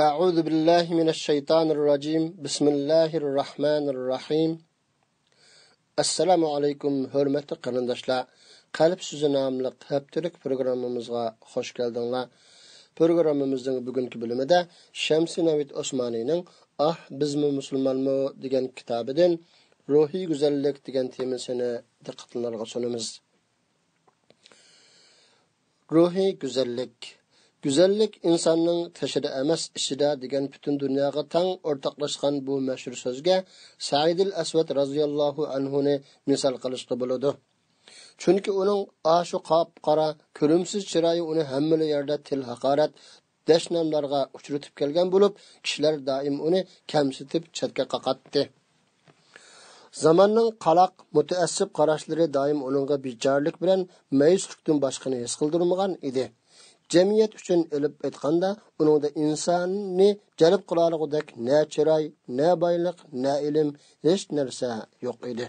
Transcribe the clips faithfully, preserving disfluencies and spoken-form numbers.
أعوذ بالله من الشيطان الرجيم. بسم الله الرحمن الرحيم. ئەسسالامۇ ئەلەيكۇم، ھۆرمەتلىك قېرىنداشلار. قەلب سۆزى ناملىق ھەپتىلىك پروگراممىمىزغا خۇش كەلدىڭلار. پروگراممىمىزنىڭ بۈگۈنكى بۆلۈمىدە شەمسى ناۋىد ئوسمانىنىڭ «ئاھ، بىزمۇ مۇسۇلمانمۇ؟» دېگەن كىتابىدىن «روھىي گۈزەللىك» دېگەن تېمىسىنى دىققىتىڭلارغا سۇنىمىز. روھىي گۈزەللىك. گۈزەللىك ئىنساننىڭ تېشىدا ئەمەس، ئىچىدە دېگەن پۈتۈن دۇنياغا تەڭ ئورتاقلاشقان بۇ مەشھۇر سۆزگە سەئىدىل ئەسۋەد رازىياللاھۇ ئەنھۇنى مىسال قىلىشقا بولىدۇ. چۈنكى ئۇنىڭ ئاشۇ قاپقارا، كۆرۈمسىز چىرايى ئۇنى ھەممىلا يەردە تىل ھاقارەت، دەشناملارغا ئۇچرىتىپ كەلگەن بولۇپ، كىشىلەر دائىم ئۇنى كەمسىتىپ چەتكە قاقاتتى. زاماننىڭ قالاق، مۇتەئەسسىپ قاراشلىرى دائىم ئۇنىڭغا بىچارىلىك بىلەن مەيۈسلۈكتىن باشقىنى ھېس قىلدۇرمىغان ئىدى. جەمئىيەت ئۈچۈن ئېلىپ ئېيتقاندا، ئۇنىڭدا ئىنساننى جەلپ قىلالىغۇدەك نە چىراي، نە بايلىق، نە ئىلىم، ھېچ نەرسە يوق ئىدى.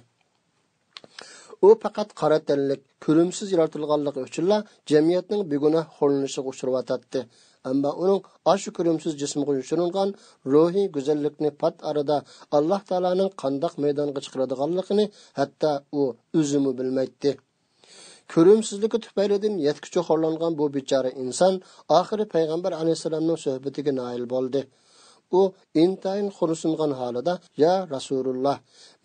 ئۇ پەقەت قارا تەنلىك، كۆرۈمسىز يارىتىلغانلىقى ئۈچۈنلا جەمئىيەتنىڭ بىگۇناھ خورلىنىشىغا ئۇچراۋاتاتتى. ئەمما ئۇنىڭ ئاشۇ كۆرۈمسىز جىسمىغا يوشۇرۇنغان روھىي گۈزەللىكنى پات ئارىدا ئاللاھ تائالانىڭ قانداق مەيدانغا چىقىرىدىغانلىقىنى ھەتتا ئۇ ئۆزىمۇ بىلمەيتتى. كۆرۈمسىزلىكى تۈپەيلىدىن يەتكۈچە خورلانغان بۇ بىچارە ئىنسان ئاخىرى پەيغەمبەر ئەلەيھىسسالامنىڭ سۆھبىتىگە نائىل بولدى. ئۇ ئىنتايىن خورسۇنغان ھالىدا: «يا رەسۇلۇللاھ،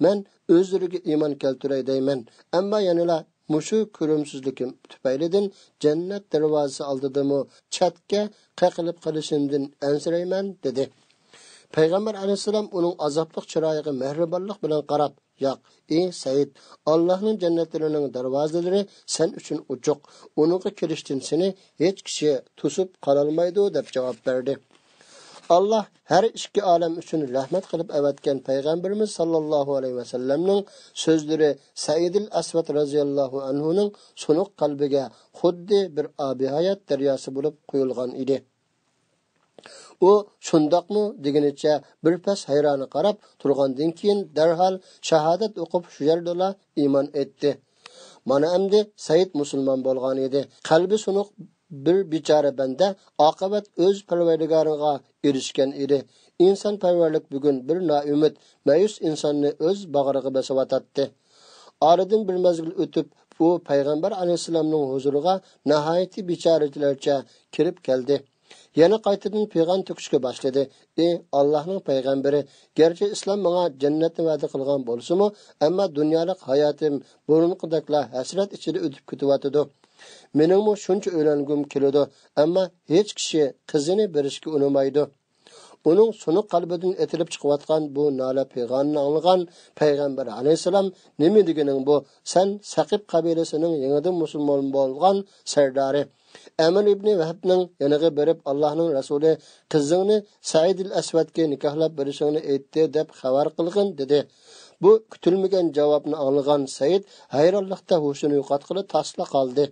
مەن ئۆزلىرىگە ئىمان كەلتۈرەي دەيمەن، ئەمما يەنىلا مۇشۇ كۆرۈمسىزلىكىم تۈپەيلىدىن جەننەت دەرۋازىسى ئالدىدىمۇ چەتكە قېقىلىپ قېلىشىمدىن ئەنسىرەيمەن» دېدى. پەيغەمبەر ئەلەيھىسسالام ئۇنىڭ ئازابلىق چىرايىغا مەھرىبانلىق بىلەن قاراپ: «ياق، ئى سەئىد، ئاللاھنىڭ جەننەتلىرىنىڭ دەرۋازىلىرى سەن ئۈچۈن ئوچۇق، ئۇنىڭغا كىرىشتىن سېنى ھېچ كىشى توسۇپ قالالمايدۇ» دەپ جاۋاب بەردى. ئاللاھ ھەر ئىككى ئالەم ئۈچۈن رەھمەت قىلىپ ئەۋەتكەن پەيغەمبىرىمىز ساللاللاھۇ ئەلەيھى ۋەسەللەمنىڭ سۆزلىرى سەئىدىل ئەسۋەد رازىياللاھۇ ئەنھۇنىڭ سۇنۇق قەلبىگە خۇددى بىر ئابىھايات دەرياسى بولۇپ قۇيۇلغان ئىدى. ئۇ «شۇنداقمۇ؟» دېگىنىچە بىر پەس ھەيرانە قاراپ تۇرغاندىن كېيىن، دەرھال شاھادەت ئوقۇپ، شۇ يەردىلا ئىمان ئېيتتى. مانا ئەمدى سەئىد مۇسۇلمان بولغان ئىدى. قەلبى سۇنۇق بىر بىچارە بەندە ئاقىۋەت ئۆز پەرۋەردىگارىغا ئېرىشكەن ئىدى. ئىنسانپەرۋەرلىك بۈگۈن بىر نائۈمىد، مەيۈس ئىنساننى ئۆز باغرىغا بېسىۋاتاتتى. ئارىدىن بىر مەزگىل ئۆتۈپ، ئۇ پەيغەمبەر ئەلەيھىسسالامنىڭ ھۇزۇرىغا ناھايىتى بىچارىچىلەرچە كىرىپ كەلدى. يەنە قايتىدىن پىغان تۆكۈشكە باشلىدى: «ئى ئاللاھنىڭ پەيغەمبىرى، گەرچە ئىسلام ماڭا جەننەتنى ۋەدە قىلغان بولسىمۇ، ئەمما دۇنيالىق ھاياتىم بۇرۇنقىدەكلا ھەسرەت ئىچىدە ئۆتۈپ كېتىۋاتىدۇ. مېنىڭمۇ شۇنچە ئۆيلەنگۈم كېلىدۇ، ئەمما ھېچ كىشى قىزىنى بېرىشكە ئۇنىمايدۇ.» ئۇنىڭ سۇنۇق قەلبىدىن ئېتىلىپ چىقىۋاتقان بۇ نالە پىغانىنى ئاڭلىغان پەيغەمبەر ئەلەيھىسسالام: «نېمە دېگىنىڭ بۇ؟ سەن سەقىپ قەبىلىسىنىڭ يېڭىدىن مۇسۇلمان بولغان سەردارى ئەمىر ئىبنى ۋەھبنىڭ يېنىغا بېرىپ، ئاللاھنىڭ رەسۇلى قىزىڭنى سەئىدىل ئەسۋەدكە نىكاھلاپ بېرىشىڭنى ئېيتتى دەپ خەۋەر قىلغىن» دېدى. بۇ كۈتۈلمىگەن جاۋابنى ئاڭلىغان سەئىد ھەيرانلىقتا ھوشىنى يوقاتقىلى تاسلا قالدى.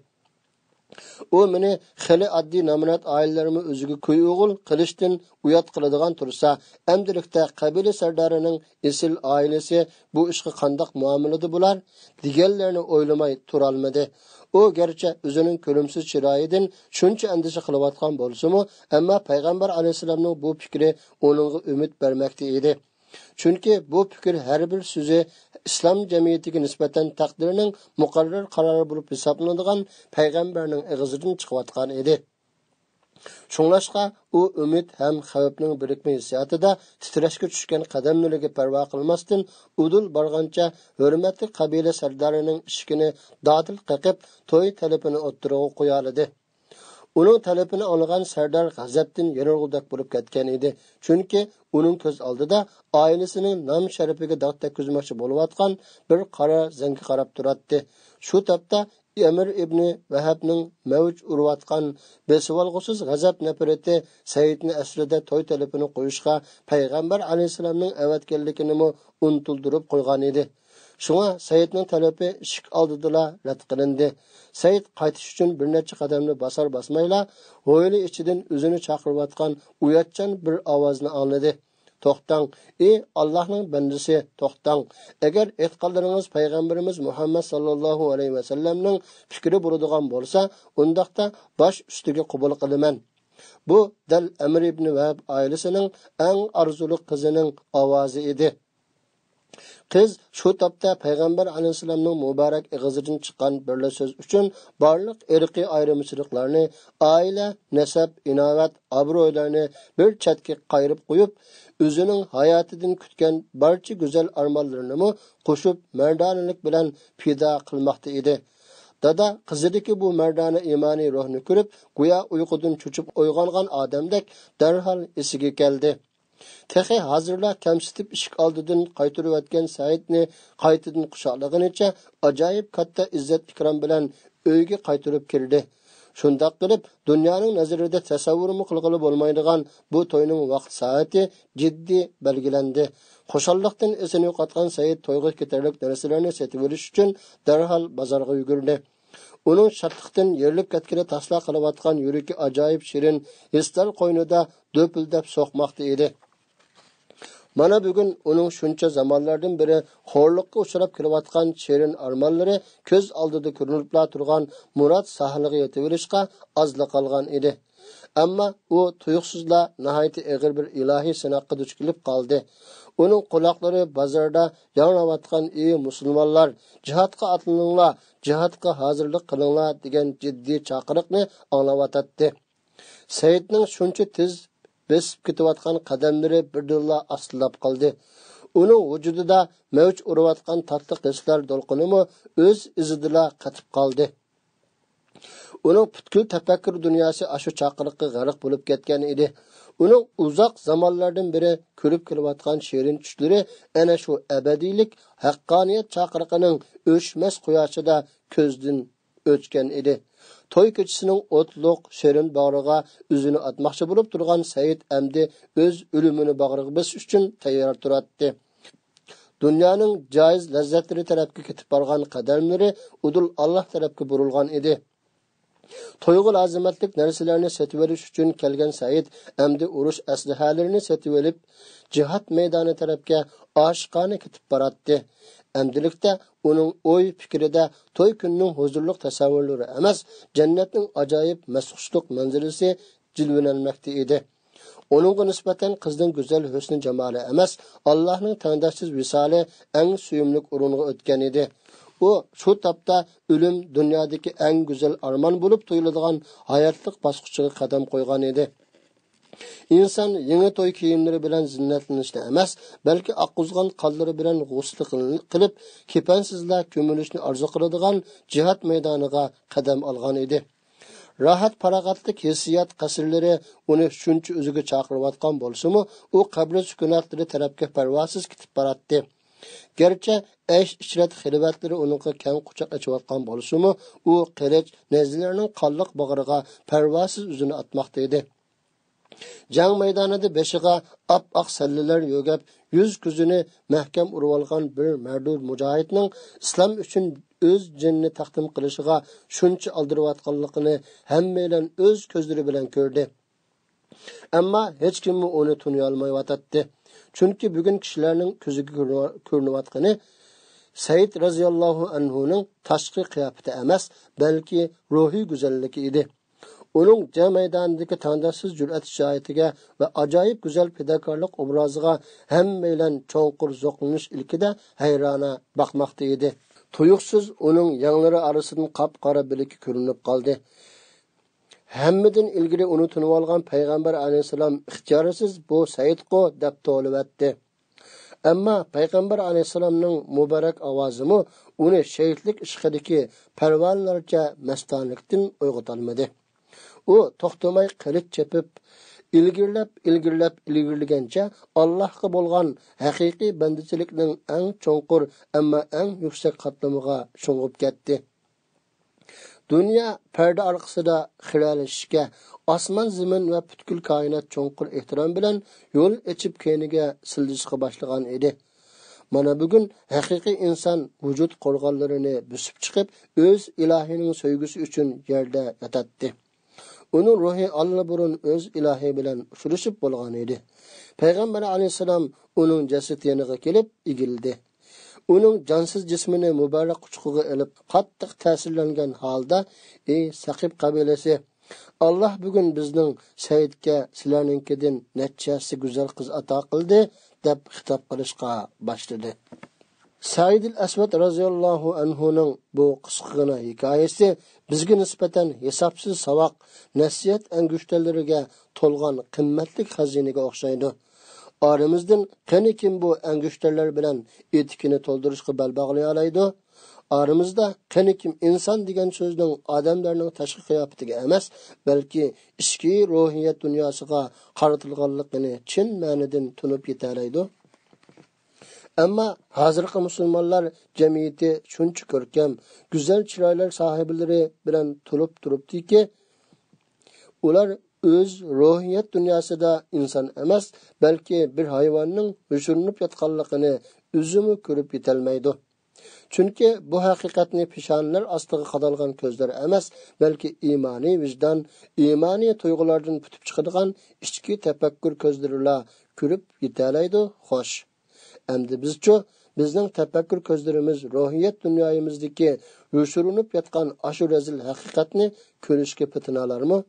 ئۇ مېنى خېلى ئاددىي نامرات ئائىلىلەرمۇ ئۆزىگە كۈي ئوغۇل قىلىشتىن ئۇيات قىلىدىغان تۇرسا، ئەمدىلىكتە قەبىلە سەردارىنىڭ ئېسىل ئائىلىسى بۇ ئىشقا قانداق مۇئامىلىدە بولار؟ دېگەنلەرنى ئويلىماي تۇرالمىدى. ئۇ گەرچە ئۆزىنىڭ كۆرۈمسىز چىرايىدىن شۇنچە ئەندىشە قىلىۋاتقان بولسىمۇ، ئەمما پەيغەمبەر ئەلەيھىسسالامنىڭ بۇ پىكرى ئۇنىڭغا ئۈمىد بەرمەكتە ئىدى. چۈنكى بۇ پىكىر ھەر بىر سۆزى ئىسلام جەمئىيىتىگە نىسبەتەن تەقدىرنىڭ مۇقەررەر قارارى بولۇپ ھېسابلىنىدىغان پەيغەمبەرنىڭ ئېغىزىدىن چىقىۋاتقان ئىدى. شۇڭلاشقا ئۇ ئۈمىد ھەم خەۋپنىڭ بىرىكمە ھېسسىياتىدا تىترەشكە چۈشكەن قەدەملىرىگە پەرۋا قىلماستىن، ئۇدۇل بارغانچە ھۆرمەتلىك قەبىلە سەردارىنىڭ ئىشىكىنى دادىل قېقىپ، توي تەلىپىنى ئوتتۇرىغا قويالىدى. ئۇنىڭ تەلىپىنى ئاڭلىغان سەردار غەزەپتىن يېرىلغۇدەك بولۇپ كەتكەن ئىدى. چۈنكى ئۇنىڭ كۆز ئالدىدا ئائىلىسىنىڭ نام-شەرىپىگە داغ تەگكۈزمەكچى بولۇۋاتقان بىر قارا زەڭگە قاراپ تۇراتتى. شۇ تاپتا ئەمىر ئىبنى ۋەھەبنىڭ مەۋج ئۇرۇۋاتقان بېسىۋالغۇسىز غەزەپ-نەپرىتى سەئىدنى ئەسلىدە توي تەلىپىنى قويۇشقا پەيغەمبەر ئەلەيھىسسالامنىڭ ئەۋەتكەنلىكىنىمۇ ئۇنتۇلدۇرۇپ قويغانىدى. شۇڭا سەئىدنىڭ تەلىپى ئىشىك ئالدىدىلا رەت قىلىندى. سەئىد قايتىش ئۈچۈن بىر نەچچە قەدەمنى باسار-باسمايلا، ھويلا ئىچىدىن ئۆزىنى چاقىرىۋاتقان ئۇياتچان بىر ئاۋازنى ئاڭلىدى. «توختاڭ، ئى ئاللاھنىڭ بەندىسى، توختاڭ! ئەگەر ئېيتقانلىرىڭىز پەيغەمبىرىمىز مۇھەممەد ساللاللاھۇ ئەلەيھى ۋەسەللەمنىڭ پىكرى بولىدىغان بولسا، ئۇنداقتا باش ئۈستىگە قوبۇل قىلىمەن. بۇ دەل ئەمر ئىبنى ۋەھەب ئائىلىسىنىڭ ئەڭ ئارزۇلۇق قىزىنىڭ ئاۋازى ئىدى. قىز شۇ تاپتا پەيغەمبەر ئەلەيھىسسالامنىڭ مۇبارەك ئېغىزىدىن چىققان بىرلا سۆز ئۈچۈن بارلىق ئىرقىي ئايرىمىچىلىقلارنى، ئائىلە، نەسەب، ئىناۋەت، ئابرۇيلارنى بىر چەتكە قايرىپ قويۇپ، ئۆزىنىڭ ھاياتىدىن كۈتكەن بارچە گۈزەل ئارمانلىرىنىمۇ قوشۇپ مەردانىلىك بىلەن پىدا قىلماقتا ئىدى. دادا قىزىدىكى بۇ مەردانە ئىمانىي روھنى كۆرۈپ، گويا ئۇيقۇدىن چۆچۈپ ئويغانغان ئادەمدەك دەرھال ئېسىگە كەلدى. تېخى ھازىرلا كەمسىتىپ ئىشىك ئالدىدىن قايتۇرۇۋەتكەن سەئىدنى قايتىدىن قۇچاقلىغىنىچە ئاجايىپ كاتتا ئىززەت-ئىكرام بىلەن ئۆيگە قايتۇرۇپ كىردى. شۇنداق قىلىپ، دۇنيانىڭ نەزىرىدە تەسەۋۋۇرمۇ قىلغىلى بولمايدىغان بۇ توينىڭ ۋاقىت سائىتى جىددىي بەلگىلەندى. خۇشاللىقتىن ئېسىنى يوقاتقان سەئىد تويغا كېتەرلىك نەرسىلەرنى سېتىۋېلىش ئۈچۈن دەرھال بازارغا يۈگۈردى. ئۇنىڭ شادلىقتىن يېرىلىپ كەتكىلى تاسلا قىلىۋاتقان يۈرىكى ئاجايىپ شېرىن ھېسلار قوينىدا دۈپۈلدەپ سوقماقتا ئىدى. مانا بۈگۈن ئۇنىڭ شۇنچە زامانلاردىن بېرى خورلۇققا ئۇچراپ كېلىۋاتقان شېرىن ئارمانلىرى كۆز ئالدىدا كۆرۈنۈپلا تۇرغان مۇراد ساھىلىغا يېتىۋېلىشقا ئازلا قالغان ئىدى. ئەمما ئۇ تۇيۇقسىزلا ناھايىتى ئېغىر بىر ئىلاھىي سىناققا دۇچ كېلىپ قالدى. ئۇنىڭ قۇلاقلىرى بازاردا ياڭراۋاتقان «ئى مۇسۇلمانلار، جىھادقا ئاتلىنىڭلار، جىھادقا ھازىرلىق قىلىڭلار» دېگەن جىددىي چاقىرىقنى ئاڭلاۋاتاتتى. سەئىدنىڭ شۇنچە تېز بېسىپ كېتىۋاتقان قەدەملىرى بىردىنلا ئاستىلاپ قالدى. ئۇنىڭ ۋۇجۇدىدا مەۋج ئۇرۇۋاتقان تاتلىق ھېسلار دولقۇنىمۇ ئۆز ئىزىدىلا قېتىپ قالدى. ئۇنىڭ پۈتكۈل تەپەككۇر دۇنياسى ئاشۇ چاقىرىققا غەرق بولۇپ كەتكەن ئىدى. ئۇنىڭ ئۇزاق زامانلاردىن بېرى كۆرۈپ كېلىۋاتقان شېرىن چۈشلىرى ئەنە شۇ ئەبەدىيلىك ھەققانىيەت چاقىرىقىنىڭ ئۆچمەس قۇياشىدا كۆزدىن ئۆچكەن ئىدى. توي كېچىسىنىڭ ئوتلۇق، شېرىن باغرىغا ئۆزىنى ئاتماقچى بولۇپ تۇرغان سەئىد ئەمدى ئۆز ئۆلۈمىنى باغرىغا بېسىش ئۈچۈن تەييار تۇراتتى. دۇنيانىڭ جايىز لەززەتلىرى تەرەپكە كېتىپ بارغان قەدەملىرى ئۇدۇل ئاللاھ تەرەپكە بۇرۇلغان ئىدى. تويغا لازىمەتلىك نەرسىلەرنى سېتىۋېلىش ئۈچۈن كەلگەن سەئىد ئەمدى ئۇرۇش ئەسلىھەلىرىنى سېتىۋېلىپ، جىھاد مەيدانى تەرەپكە ئاشىقانە كېتىپ باراتتى. ئەمدىلىكتە ئۇنىڭ ئوي پىكرىدە توي كۈنىنىڭ ھۇزۇرلۇق تەسەۋۋۇرلىرى ئەمەس، جەننەتنىڭ ئاجايىپ مەستخۇشلۇق مەنزىرىسى جىلۋىلەنمەكتە ئىدى. ئۇنىڭغا نىسبەتەن قىزنىڭ گۈزەل ھۆسنى جامالى ئەمەس، ئاللاھنىڭ تەڭداشسىز ۋىسالى ئەڭ سۆيۈملۈك ئورۇنغا ئۆتكەن ئىدى. ئۇ شۇ تاپتا ئۆلۈم دۇنيادىكى ئەڭ گۈزەل ئارمان بولۇپ تۇيۇلىدىغان ھاياتلىق باسقۇچىغا قەدەم قويغان ئىدى. ئىنسان يېڭى توي كىيىملىرى بىلەن زىننەتلىنىشنى ئەمەس، بەلكى ئاققۇزغان قانلىرى بىلەن غۇسلى قىلىنىپ، كېپەنسىزلا كۆمۈلۈشنى ئارزۇ قىلىدىغان جىھاد مەيدانىغا قەدەم ئالغان ئىدى. راھەت-پاراغەتلىك ھېسسىيات قەسىرلىرى ئۇنى شۇنچە ئۆزىگە چاقىرىۋاتقان بولسىمۇ، ئۇ قەبرە سۈكۈناتلىرى تەرەپكە پەرۋاسىز كېتىپ باراتتى. گەرچە ئەيش-ئىشرەت خىلۋەتلىرى ئۇنىڭغا كەڭ قۇچاق ئېچىۋاتقان بولسىمۇ، ئۇ قىلىچ نەزىرلەرنىڭ قانلىق باغرىغا پەرۋاسىز ئۆزىنى ئاتماقتا ئىدى. جەڭ مەيدانىدا بېشىغا ئاپئاق سەللىلەر يۆگەپ، يۈز-كۆزىنى مەھكەم ئۇرۇۋالغان بىر مەردۇد مۇجاھىدنىڭ ئىسلام ئۈچۈن ئۆز جېنىنى تەقدىم قىلىشىغا شۇنچە ئالدىرىۋاتقانلىقىنى ھەممەيلەن ئۆز كۆزلىرى بىلەن كۆردى. ئەمما ھېچكىممۇ ئۇنى تونۇيالمايۋاتاتتى. چۈنكى بۈگۈن كىشىلەرنىڭ كۆزىگە كۆرۈنۈۋ-، كۆرۈنۈۋاتقىنى سەئىد رەزىياللاھۇ ئەنھۇنىڭ تاشقى قىياپىتى ئەمەس، بەلكى روھىي گۈزەللىكى ئىدى. ئۇنىڭ جەڭ مەيدانىدىكى تەڭداشسىز جۈرئەت-شىجائىتىگە ۋە ئاجايىپ گۈزەل پىداكارلىق ئوبرازىغا ھەممەيلەن چوڭقۇر زوقلىنىش ئىلكىدە ھەيرانە باقماقتا ئىدى. تۇيۇقسىز ئۇنىڭ يەڭلىرى ئارىسىدىن قاپقارا بىلىكى كۆرۈنۈپ قالدى. ھەممىدىن ئىلگىرى ئۇنى تونۇۋالغان پەيغەمبەر ئەلەيھىسسالام ئىختىيارسىز «بۇ سەئىدقۇ» دەپ توۋلىۋەتتى. ئەمما پەيغەمبەر ئەلەيھىسسالامنىڭ مۇبارەك ئاۋازىمۇ ئۇنى شېھىتلىك ئىشقىدىكى پەرۋانىلەرچە مەستانىلىكتىن ئويغىتالمىدى. ئۇ توختىماي قىلىچ چېپىپ، ئىلگىرىلەپ، ئىلگىرىلەپ، ئىلگىرىلىگەنچە ئاللاھقا بولغان ھەقىقىي بەندىچىلىكنىڭ ئەڭ چوڭقۇر، ئەمما ئەڭ يۈكسەك قاتلىمىغا شۇڭغۇپ كەتتى. دۇنيا پەردە ئارقىسىدا خىرەلىشىشكە، ئاسمان-زېمىن ۋە پۈتكۈل كائىنات چوڭقۇر ئېھتىرام بىلەن يول ئېچىپ كەينىگە سىلجىشقا باشلىغان ئىدى. مانا بۈگۈن ھەقىقىي ئىنسان ۋۇجۇد قورغانلىرىنى بۆسۈپ چىقىپ، ئۆز ئىلاھىنىڭ سۆيگۈسى ئۈچۈن يەردە ياتاتتى. ئۇنىڭ روھى ئاللىبۇرۇن ئۆز ئىلاھى بىلەن ئۇچرىشىپ بولغان ئىدى. پەيغەمبەر ئەلەيھىسسالام ئۇنىڭ جەسىتى يېنىغا كېلىپ ئېگىلدى. ئۇنىڭ جانسىز جىسمىنى مۇبارەك قۇچىقىغا ئېلىپ، قاتتىق تەسىرلەنگەن ھالدا، ئى سەقىپ قەبىلىسى، «ئاللاھ بۈگۈن بىزنىڭ سەئىدكە سىلەرنىڭكىدىن نەچچە ھەسسە گۈزەل قىز ئاتا قىلدى» دەپ خىتاب قىلىشقا باشلىدى. سەئىدىل ئەسۋەد رەزىياللاھۇ ئەنھۇنىڭ بۇ قىسقىغىنە ھېكايىسى بىزگە نىسبەتەن ھېسابسىز ساۋاق، نەسىھەت ئەنگۈشتەرلىرىگە تولغان قىممەتلىك خەزىنىگە ئوخشايدۇ. ئارىمىزدىن قېنى كىم بۇ ئەنگۈشتەرلەر بىلەن ئېتىكىنى تولدۇرۇشقا بەل باغلىيالايدۇ؟ ئارىمىزدا قېنى كىم ئىنسان دېگەن سۆزنىڭ ئادەملەرنىڭ تاشقى قىياپىتىگە ئەمەس، بەلكى ئىچكى روھىيەت دۇنياسىغا قارىتىلغانلىقىنى چىن مەنىدىن تونۇپ يېتەلەيدۇ؟ ئەمما ھازىرقى مۇسۇلمانلار جەمئىيىتى شۇنچە كۆركەم، گۈزەل چىرايلار ساھىبلىرى بىلەن تولۇپ تۇرۇپتۇكى، ئۇلار ئۆز روھىيەت دۇنياسىدا ئىنسان ئەمەس، بەلكى بىر ھايۋاننىڭ ھۆشۈرۈنۈپ ياتقانلىقىنى ئۆزىمۇ كۆرۈپ يېتەلمەيدۇ. چۈنكى بۇ ھەقىقەتنى پېشانىلەر ئاستىغا قادالغان كۆزلەر ئەمەس، بەلكى ئىمانىي ۋىجدان، ئىمانىي تۇيغۇلاردىن پۈتۈپ چىقىدىغان ئىچكى تەپەككۇر كۆزلىرىلا كۆرۈپ يېتەلەيدۇ، خوش. ئەمدى بىزچۇ؟ بىزنىڭ تەپەككۇر كۆزلىرىمىز روھىيەت دۇنيايىمىزدىكى ھۆشۈرۈنۈپ ياتقان ئاشۇ رەزىل ھەقىقەتنى كۆرۈشكە پېتىنالارمۇ؟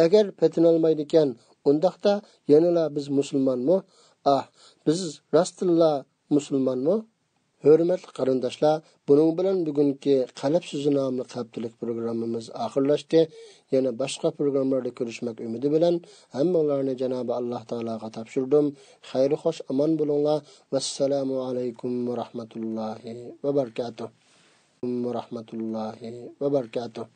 ئەگەر پېتىنالمايدىكەن، ئۇنداقتا يەنىلا بىز مۇسۇلمانمۇ؟ ئاھ، بىز راستتىنلا مۇسۇلمانمۇ؟ ھۆرمەتلىك قېرىنداشلار، بۇنىڭ بىلەن بۈگۈنكى قەلب سۆزى ناملىق ھەپتىلىك پروگراممىمىز ئاخىرلاشتى. يەنە باشقا پروگراممىلاردا كۆرۈشمەك ئۈمىدى بىلەن ھەممىڭلارنى جانابى ئاللاھ تائالاغا تاپشۇردۇم. خەير خوش ئامان بولۇڭلار. ۋەسسالامۇ ئەلەيكۇم ۋە رەھمەتۇللاھى ۋە بەرىكاتۇھ. ۋە رەھمەتۇللاھى ۋە بەرىكاتۇھ.